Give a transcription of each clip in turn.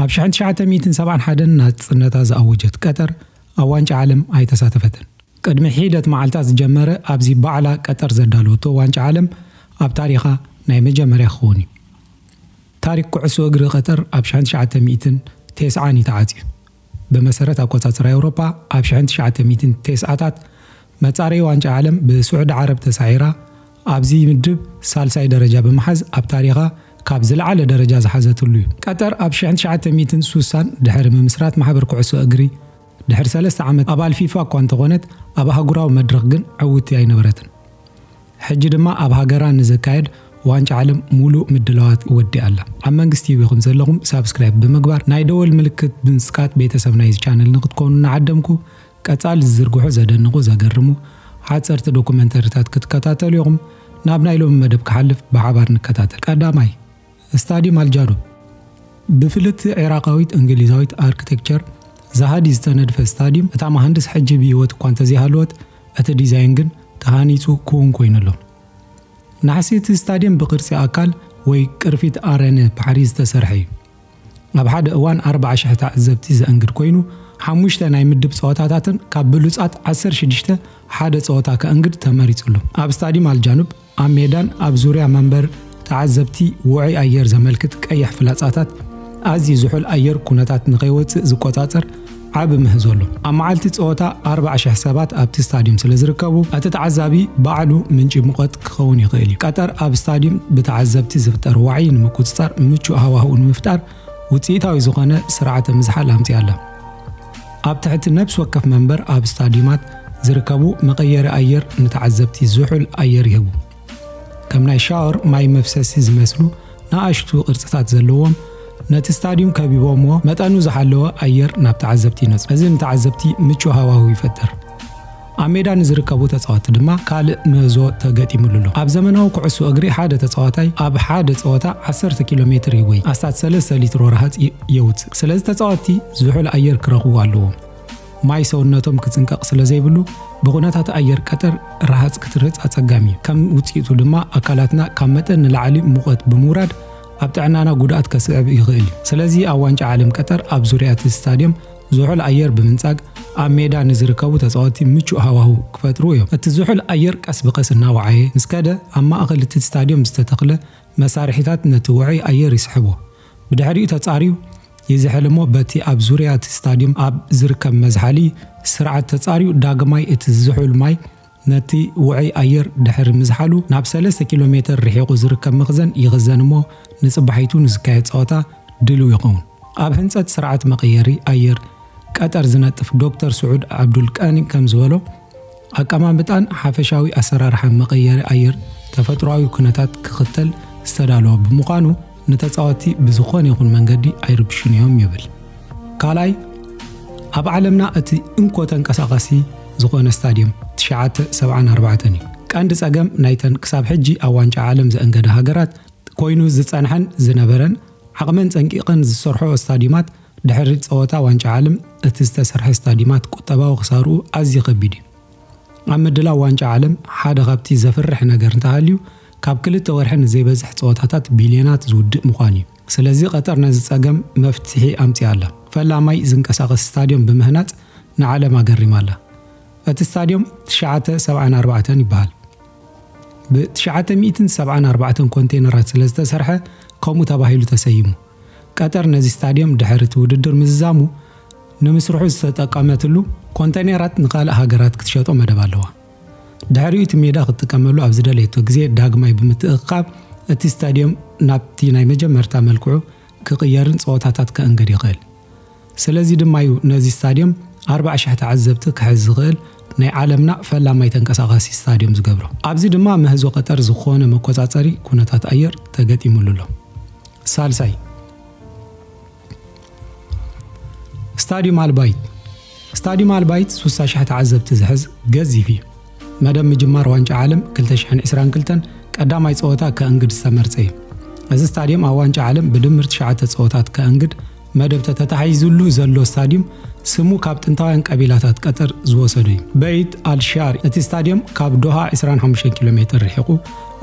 ብ ሺሕ ትሽዓተ ሚእትን ሰብዓን ሓደን ናጽነታ ዝኣወጀት ቀጠር ኣብ ዋንጫ ዓለም ኣይተሳተፈትን። ቅድሚ ሒደት መዓልታት ዝጀመረ ኣብዚ ባዕላ ቀጠር ዘዳለወቶ ዋንጫ ዓለም ኣብ ታሪኻ ናይ መጀመርያ ክኸውን እዩ። ታሪክ ኩዕሶ እግሪ ቀጠር ኣብ ሺሕ ትሽዓተ ሚእትን ተስዓን እዩ ተዓጽዩ። ብመሰረት ኣቆጻጽራ ኤውሮጳ ኣብ ሺሕ ትሽዓተ ሚእትን ተስዓታት መጻረዪ ዋንጫ ዓለም ብስዑዲ ዓረብ ተሳዒራ ኣብዚ ምድብ ሳልሳይ ደረጃ ብምሓዝ ኣብ ታሪኻ ካብ ዝለዓለ ደረጃ ዝሓዘትሉ እዩ። ቀጠር ኣብ ሺሕ ትሽዓተ ሚእትን ሱሳን ድሕሪ ምምስራት ማሕበር ኩዕሶ እግሪ ድሕሪ ሰለስተ ዓመት ኣባል ፊፋ እኳ እንተኾነት ኣብ ኣህጉራዊ መድረኽ ግን ዕውቲ ኣይነበረትን። ሕጂ ድማ ኣብ ሃገራ ንዝካየድ ዋንጫ ዓለም ሙሉእ ምድላዋት ወዲኣ ኣላ። ኣብ መንግስቲ ቲቪ ከም ዘለኹም ሳብስክራይብ ብምግባር ናይ ደወል ምልክት ብምስካት ቤተሰብ ናይዚ ቻነል ንክትኮኑ እናዓደምኩ ቀጻሊ ዝዝርግሑ ዘደንቑ ዘገርሙ ሓጸርቲ ዶኩመንተሪታት ክትከታተሉ ኢኹም። ናብ ናይ ሎሚ መደብ ክሓልፍ ብሓባር ንከታተል። ቀዳማይ፣ ስታዲየም ኣልጃኑብ። ብፍልጥቲ ዒራቃዊት እንግሊዛዊት ኣርክቴክቸር ዛሃዲ ዝተነድፈ ስታዲየም፣ እታ መሃንድስ ሕጂ ብህይወት እኳ እንተዘይሃለወት፣ እቲ ዲዛይን ግን ተሃኒጹ ክውን ኮይኑ ኣሎ። ናሕሲ እቲ ስታዲየም ብቅርጺ ኣካል ወይ ቅርፊት ኣረነ ባሕሪ ዝተሰርሐ እዩ። ኣብ ሓደ እዋን ኣርብዓ ሽሕ ተዓዘብቲ ዘእንግድ ኮይኑ፣ ሓሙሽተ ናይ ምድብ ጸወታታትን ካብ ብሉጻት ዓሰርተ ሽዱሽተ ሓደ ጸወታ ከእንግድ ተመሪጹ ኣሎ። ኣብ ስታዲየም ኣልጃኑብ ኣብ ሜዳን ኣብ ዙርያ መንበር ተዓዘብቲ ውዑይ ኣየር ዘመልክት ቀይሕ ፍላጻታት ኣዝዩ ዝሑል ኣየር ኩነታት ንኸይወጽእ ዝቆጻጸር ዓቢ ምህዞ ኣሎ። ኣብ መዓልቲ ጸወታ ኣርብዓ ሽሕ ሰባት ኣብቲ ስታዲየም ስለ ዝርከቡ፣ እቲ ተዓዛቢ ባዕሉ ምንጪ ሙቐት ክኸውን ይኽእል እዩ። ቀጠር ኣብ ስታዲየም ብተዓዘብቲ ዝፍጠር ዋዒ ንምቁጽጻር ምቹእ ሃዋህው ንምፍጣር ውጽኢታዊ ዝኾነ ስርዓተ ምዝሓል ኣምጺኣ ኣላ። ኣብ ትሕቲ ነፍሲ ወከፍ መንበር ኣብ ስታዲየማት ዝርከቡ መቐየሪ ኣየር ንተዓዘብቲ ዝሑል ኣየር ይህቡ። ከም ናይ ሻወር ማይ መፍሰሲ ዝመስሉ ንኣሽቱ ቅርጽታት ዘለዎም ነቲ ስታዲየም ከቢቦምዎ መጠኑ ዝሓለወ ኣየር ናብ ተዓዘብቲ ይነጽ። እዚ ንተዓዘብቲ ምቹእ ሃዋህው ይፈጥር። ኣብ ሜዳ ንዝርከቡ ተጻወትቲ ድማ ካልእ ምህዞ ተገጢሙሉ ኣሎ። ኣብ ዘመናዊ ኩዕሶ እግሪ ሓደ ተጻዋታይ ኣብ ሓደ ጸወታ ዓሰርተ ኪሎ ሜትር ወይ ኣስታት ሰለስተ ሊትሮ ረሃጽ የ-፣ የውጽእ። ስለዚ ተጻወትቲ ዝሑል ኣየር ክረኽቡ ኣለዎም። ማይ ሰውነቶም ክጽንቀቕ ስለ ዘይብሉ፣ ብኹነታት ኣየር ቀጠር ረሃጽ ክትርህጽ ኣጸጋሚ እዩ። ከም ውጽኢቱ ድማ ኣካላትና ካብ መጠን ንላዕሊ ሙቐት ብምውራድ ኣብ ጥዕናና ጉድኣት ከስዕብ ይኽእል እዩ። ስለዚ ኣብ ዋንጫ ዓለም ቀጠር ኣብ ዙርያ እቲ ስታዲየም ዝሑል ኣየር ብምንጻግ ኣብ ሜዳ ንዝርከቡ ተጻወትቲ ምቹእ ሃዋህው ክፈጥሩ እዮም። እቲ ዝሑል ኣየር ቀስ ብቐስ እናወዓየ ምስ ከደ ኣብ ማእከል እቲ ስታዲየም ዝተተኽለ መሳርሒታት ነቲ ውዑይ ኣየር ይስሕቦ። ብድሕሪኡ ተጻርዩ ይዝሕል እሞ በቲ ኣብ ዙርያ እቲ ስታዲየም ኣብ ዝርከብ መዝሓሊ ስርዓት ተጻርዩ ዳግማይ እቲ ዝሑል ማይ ነቲ ውዑይ ኣየር ድሕሪ ምዝሓሉ ናብ ሰለስተ ኪሎ ሜተር ርሒቑ ዝርከብ መኽዘን ይኽዘን እሞ ንጽባሒቱ ንዝካየድ ጸወታ ድልው ይኸውን። ኣብ ህንጸት ስርዓት መቐየሪ ኣየር ቀጠር ዝነጥፍ ዶክተር ስዑድ ዓብዱል ቀኒ ከም ዝበሎ፣ ኣቀማምጣን ሓፈሻዊ ኣሰራርሓን መቐየሪ ኣየር ተፈጥሮኣዊ ኩነታት ክኽተል ዝተዳለወ ብምዃኑ፣ ንተጻወትቲ ብዝኾነ ይኹን መንገዲ ኣይርብሹን እዮም ይብል። ካልኣይ፣ ኣብ ዓለምና እቲ እንኮ ተንቀሳቓሲ ዝኾነ ስታድዮም ትሽዓተ ሰብዓን ኣርባዕተን እዩ። ቀንዲ ጸገም ናይተን ክሳብ ሕጂ ኣብ ዋንጫ ዓለም ዘእንገዳ ሃገራት ኮይኑ ዝጸንሐን ዝነበረን ዓቕመን ጸንቂቐን ዝሰርሖ ስታድዮማት ድሕሪ ጸወታ ዋንጫ ዓለም እቲ ዝተሰርሐ ስታድዮማት ቁጠባዊ ክሳርኡ ኣዝዩ ከቢድ እዩ። ኣብ ምድላው ዋንጫ ዓለም ሓደ ካብቲ ዘፍርሕ ነገር እንተሃልዩ ካብ ክልተ ወርሒ ንዘይበዝሕ ጸወታታት ቢልዮናት ዝውድእ ምዃኑ እዩ። ስለዚ ቀጠር ነዚ ጸገም መፍትሒ ኣምጺኣ ኣላ። ፈላማይ ዝንቀሳቐስ ስታድዮም ብምህናጽ ንዓለም ኣገሪማ ኣላ። እቲ ስታድዮም ትሽዓተ ሰብዓን ኣርባዕተን ይበሃል። ብ ትሽዓተ ሚእትን ሰብዓን ኣርባዕተን ኮንቴነራት ስለ ዝተሰርሐ ከምኡ ተባሂሉ ተሰይሙ። ቀጠር ነዚ ስታድዮም ድሕሪ እቲ ውድድር ምዝዛሙ ንምስርሑ ዝተጠቀመትሉ ኮንቴነራት ንኻልእ ሃገራት ክትሸጦ መደብ ኣለዋ። ድሕሪኡ እቲ ሜዳ ክትጥቀመሉ ኣብ ዝደለየቶ ግዜ ዳግማይ ብምትእኽኻብ እቲ ስታድዮም ናብቲ ናይ መጀመርታ መልክዑ ክቕየርን ጸወታታት ከእንግድ ይኽእል። ስለዚ ድማ እዩ ነዚ ስታድዮም ኣርባዓ ሽሕ ተዓዘብቲ ክሕዝ ዝኽእል ናይ ዓለምና ፈላማይ ተንቀሳቓሲ ስታድዮም ዝገብሮ። ኣብዚ ድማ ምህዞ ቀጠር ዝኾነ መቆጻጸሪ ኩነታት ኣየር ተገጢሙሉ ኣሎ። ሳልሳይ፣ ስታድዮም ኣልባይት። ስታድዮም ኣልባይት ሱሳ ሽሕ ተዓዘብቲ ዝሕዝ ገዚፍ እዩ። መደብ ምጅማር ዋንጫ ዓለም ክልተ ሽሕን ዕስራን ክልተን ቀዳማይ ጸወታ ከእንግድ ዝተመርጸ እዩ። እዚ ስታድዮም ኣብ ዋንጫ ዓለም ብድምር ትሽዓተ ጸወታት ከእንግድ መደብ ተተታሒዙሉ ዘሎ ስታድዮም ስሙ ካብ ጥንታውያን ቀቢላታት ቀጠር ዝወሰዶ እዩ። በይት ኣልሻር፣ እቲ ስታድዮም ካብ ዶሃ ዕስራን ሓሙሽተን ኪሎ ሜትር ርሒቑ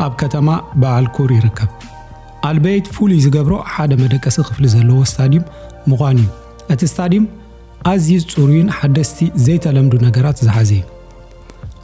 ኣብ ከተማ በዓልኩር ይርከብ። ኣልበይት ፍሉይ ዝገብሮ ሓደ መደቀሲ ክፍሊ ዘለዎ ስታድዮም ምዃኑ እዩ። እቲ ስታድዩም ኣዝዩ ጽሩይን ሓደስቲ ዘይተለምዱ ነገራት ዝሓዘ እዩ።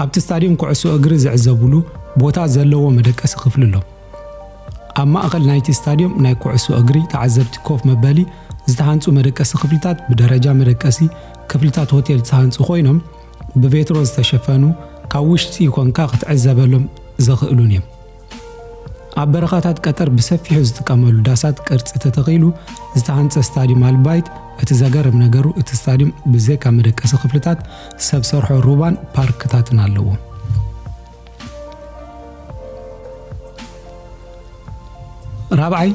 ኣብቲ ስታድዩም ኩዕሶ እግሪ ዝዕዘቡሉ ቦታ ዘለዎ መደቀሲ ክፍሊ ኣሎ። ኣብ ማእከል ናይቲ ስታድዩም ናይ ኩዕሶ እግሪ ተዓዘብቲ ኮፍ መበሊ ዝተሃንጹ መደቀሲ ክፍልታት ብደረጃ መደቀሲ ክፍልታት ሆቴል ዝተሃንጹ ኮይኖም ብቬትሮ ዝተሸፈኑ ካብ ውሽጢ ኮንካ ክትዕዘበሎም ዘኽእሉን እዮም። ኣብ በረኻታት ቀጠር ብሰፊሑ ዝጥቀመሉ ዳሳት ቅርጺ ተተኺሉ ዝተሃንጸ ስታድዩም ኣልባይት፣ እቲ ዘገርም ነገሩ እቲ ስታድዩም ብዘይካ መደቀሲ ክፍልታት ሰብ ሰርሖ ሩባን ፓርክታትን ኣለዎ። ራብዓይ፣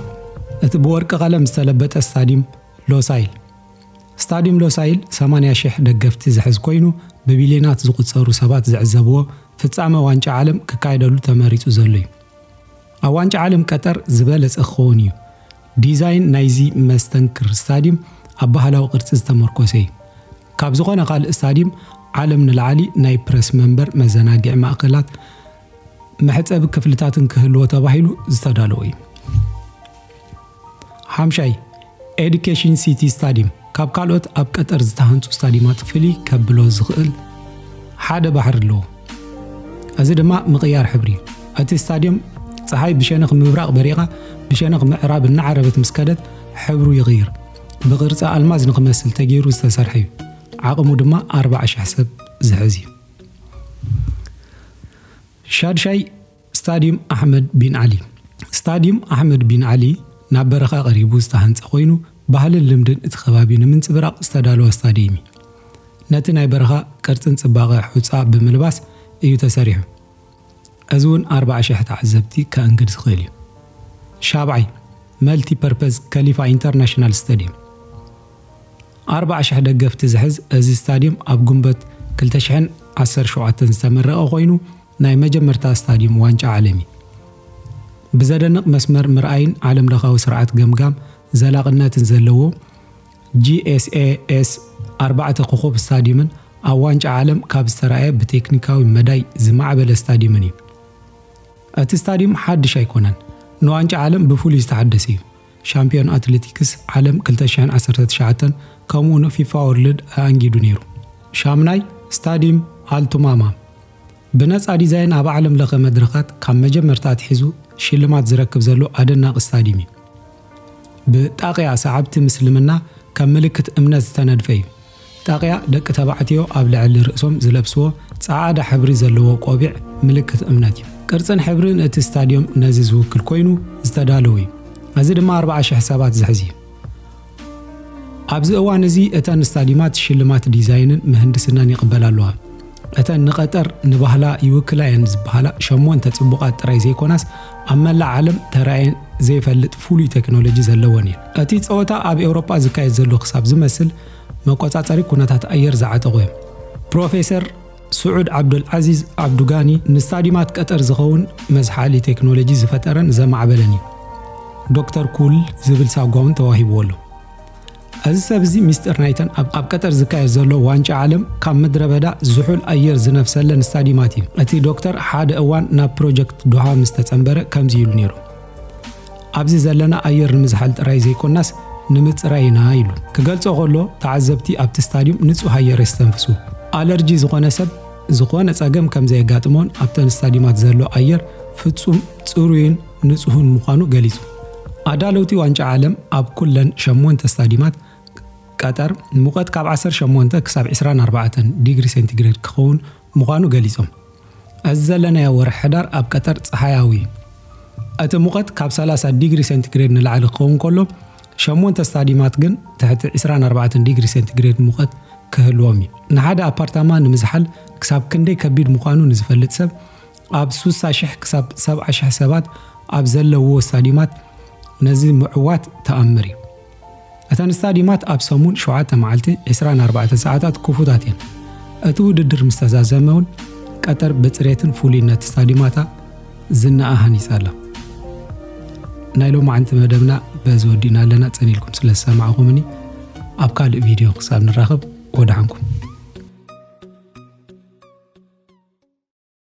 እቲ ብወርቂ ቀለም ዝተለበጠ ስታድዩም ሎሳይል። ስታድዩም ሎሳይል ሰማንያ ሽሕ ደገፍቲ ዝሕዝ ኮይኑ ብቢልዮናት ዝቑጸሩ ሰባት ዝዕዘብዎ ፍጻመ ዋንጫ ዓለም ክካየደሉ ተመሪጹ ዘሎ እዩ። ኣብ ዋንጫ ዓለም ቀጠር ዝበለጸ ክኸውን እዩ። ዲዛይን ናይዚ መስተንክር ስታድዩም ኣብ ባህላዊ ቅርጺ ዝተመርኮሰ እዩ። ካብ ዝኾነ ካልእ ስታድዩም ዓለም ንላዕሊ ናይ ፕረስ መንበር፣ መዘናግዒ ማእከላት፣ መሕጸቢ ክፍልታትን ክህልዎ ተባሂሉ ዝተዳለወ እዩ። ሓምሻይ፣ ኤዱኬሽን ሲቲ ስታድዩም ካብ ካልኦት ኣብ ቀጠር ዝተሃንጹ ስታድዩማት ፍልይ ከብሎ ዝኽእል ሓደ ባሕሪ ኣለዎ። እዚ ድማ ምቕያር ሕብሪ እዩ። እቲ ስታድዩም ጸሓይ ብሸነኽ ምብራቕ በሪቓ ብሸነኽ ምዕራብ እናዓረበት ምስ ከደት ሕብሩ ይቕይር። ብቕርጺ ኣልማዝ ንኽመስል ተገይሩ ዝተሰርሐ እዩ። ዓቕሙ ድማ ኣርባዓ ሽሕ ሰብ ዝሕዝ እዩ። ሻድሻይ፣ ስታድዩም ኣሕመድ ቢን ዓሊ። ስታድዩም ኣሕመድ ቢን ዓሊ ናብ በረኻ ቀሪቡ ዝተሃንጸ ኮይኑ፣ ባህልን ልምድን እቲ ከባቢ ንምንጽብራቕ ዝተዳለወ ስታድዩም እዩ። ነቲ ናይ በረኻ ቅርጽን ጽባቐ ሑጻ ብምልባስ እዩ ተሰሪሑ። እዚ እውን ኣርባዓ ሽሕ ተዓዘብቲ ከእንግድ ዝኽእል እዩ። ሻብዓይ፣ መልቲ ፐርፐዝ ከሊፋ ኢንተርናሽናል ስታድዩም። ኣርባዓ ሽሕ ደገፍቲ ዝሕዝ እዚ ስታድዩም ኣብ ግንቦት ክልተ ሽሕን ዓሰርተ ሸውዓተን ዝተመረቐ ኮይኑ፣ ናይ መጀመርታ ስታድዩም ዋንጫ ዓለም እዩ። ብዘደንቕ መስመር ምርኣይን ዓለም ለኻዊ ስርዓት ገምጋም ዘላቕነትን ዘለዎ፣ ጂ ኤስ ኤ ኤስ ኣርባዕተ ኮኾብ ስታድዩምን ኣብ ዋንጫ ዓለም ካብ ዝተራእየ ብቴክኒካዊ መዳይ ዝማዕበለ ስታድዩምን እዩ። እቲ ስታድዩም ሓድሽ ኣይኮነን፣ ንዋንጫ ዓለም ብፍሉይ ዝተሓደሰ እዩ። ሻምፒዮን ኣትሌቲክስ ዓለም ክልተ ሽሕን ዓሰርተ ትሽዓተን ከምኡ ንፊፋ ወርልድ ኣኣንጊዱ ነይሩ። ሻምናይ፣ ስታድዩም ኣልቱማማ። ብነጻ ዲዛይን ኣብ ዓለም ለኸ መድረኻት ካብ መጀመርታ ኣትሒዙ ሽልማት ዝረክብ ዘሎ ኣደናቒ ስታድዩም እዩ። ብጣቕያ ሰዓብቲ ምስልምና ከም ምልክት እምነት ዝተነድፈ እዩ። ጣቕያ ደቂ ተባዕትዮ ኣብ ልዕሊ ርእሶም ዝለብስዎ ጸዓዳ ሕብሪ ዘለዎ ቆቢዕ ምልክት እምነት እዩ። ቅርጽን ሕብርን እቲ ስታድዮም ነዚ ዝውክል ኮይኑ ዝተዳለወ እዩ። እዚ ድማ ኣርባዓ ሽሕ ሰባት ዝሕዝ እዩ። ኣብዚ እዋን እዚ እተን ስታድዩማት ሽልማት ዲዛይንን ምህንድስናን ይቕበላ ኣለዋ። እተን ንቐጠር ንባህላ ይውክላ እየን ዝበሃላ ሸሞንተ ጽቡቓት ጥራይ ዘይኮናስ ኣብ መላእ ዓለም ተራእየን ዘይፈልጥ ፍሉይ ቴክኖሎጂ ዘለወን እየን። እቲ ጸወታ ኣብ ኤውሮጳ ዝካየድ ዘሎ ክሳብ ዝመስል መቆጻጸሪ ኩነታት ኣየር ዝዓጠቑ እዮም። ፕሮፌሰር ስዑድ ዓብዱልዓዚዝ ዓብዱጋኒ ንስታዲማት ቀጠር ዝኸውን መዝሓሊ ቴክኖሎጂ ዝፈጠረን ዘማዕበለን እዩ። ዶክተር ኩል ዝብል ሳጓ እውን ተዋሂብዎ ኣሎ። እዚ ሰብ እዚ ሚስጥር ናይተን ኣብ ኣብ ቀጠር ዝካየድ ዘሎ ዋንጫ ዓለም ካብ ምድረ በዳ ዝሑል ኣየር ዝነፍሰለን ስታዲማት እዩ። እቲ ዶክተር ሓደ እዋን ናብ ፕሮጀክት ዶሃ ምስ ተጸንበረ ከምዚ ኢሉ ነይሩ። ኣብዚ ዘለና ኣየር ንምዝሓል ጥራይ ዘይኮናስ ንምጽራይ ኢና ኢሉ። ክገልጾ ከሎ ተዓዘብቲ ኣብቲ ስታድዩም ንጹህ ኣየር የስተንፍሱ። ኣለርጂ ዝኾነ ሰብ ዝኾነ ጸገም ከም ዘየጋጥሞን ኣብተን ስታዲማት ዘሎ ኣየር ፍጹም ጽሩይን ንጹህን ምዃኑ ገሊጹ። ኣዳለውቲ ዋንጫ ዓለም ኣብ ኩለን ሸሞንተ ስታዲማት ቀጠር ሙቐት ካብ ዓሰርተ ሸሞንተ ክሳብ ዕስራን ኣርባዕተን ዲግሪ ሴንቲግሬድ ክኸውን ምዃኑ ገሊጾም። እዚ ዘለናዮ ወርሒ ሕዳር ኣብ ቀጠር ጸሓያዊ እዩ። እቲ ሙቐት ካብ ሰላሳ ዲግሪ ሴንቲግሬድ ንላዕሊ ክኸውን ከሎ፣ ሸሞንተ ስታዲማት ግን ትሕቲ ዕስራን ኣርባዕተን ዲግሪ ሴንቲግሬድ ሙቐት ክህልዎም እዩ። ንሓደ ኣፓርታማ ንምዝሓል ክሳብ ክንደይ ከቢድ ምዃኑ ንዝፈልጥ ሰብ፣ ኣብ ስሳ ሽሕ ክሳብ ሰብዓ ሽሕ ሰባት ኣብ ዘለውዎ ስታዲማት ነዚ ምዕዋት ተኣምር እዩ። እተን ስታዲማት ኣብ ሰሙን ሸውዓተ መዓልቲ ዕስራን ኣርባዕተን ሰዓታት ክፉታት እየን። እቲ ውድድር ምስ ተዛዘመ እውን ቀጠር ብጽሬትን ፍሉይነት ስታዲማታ ዝናኣ ሃኒጻ ኣላ። ናይ ሎማዓንቲ መደብና በዚ ወዲእና ኣለና። ጸኒልኩም ስለ ዝሰማዕኹምኒ ኣብ ካልእ ቪድዮ ክሳብ ንራኸብ ወደሓንኩም።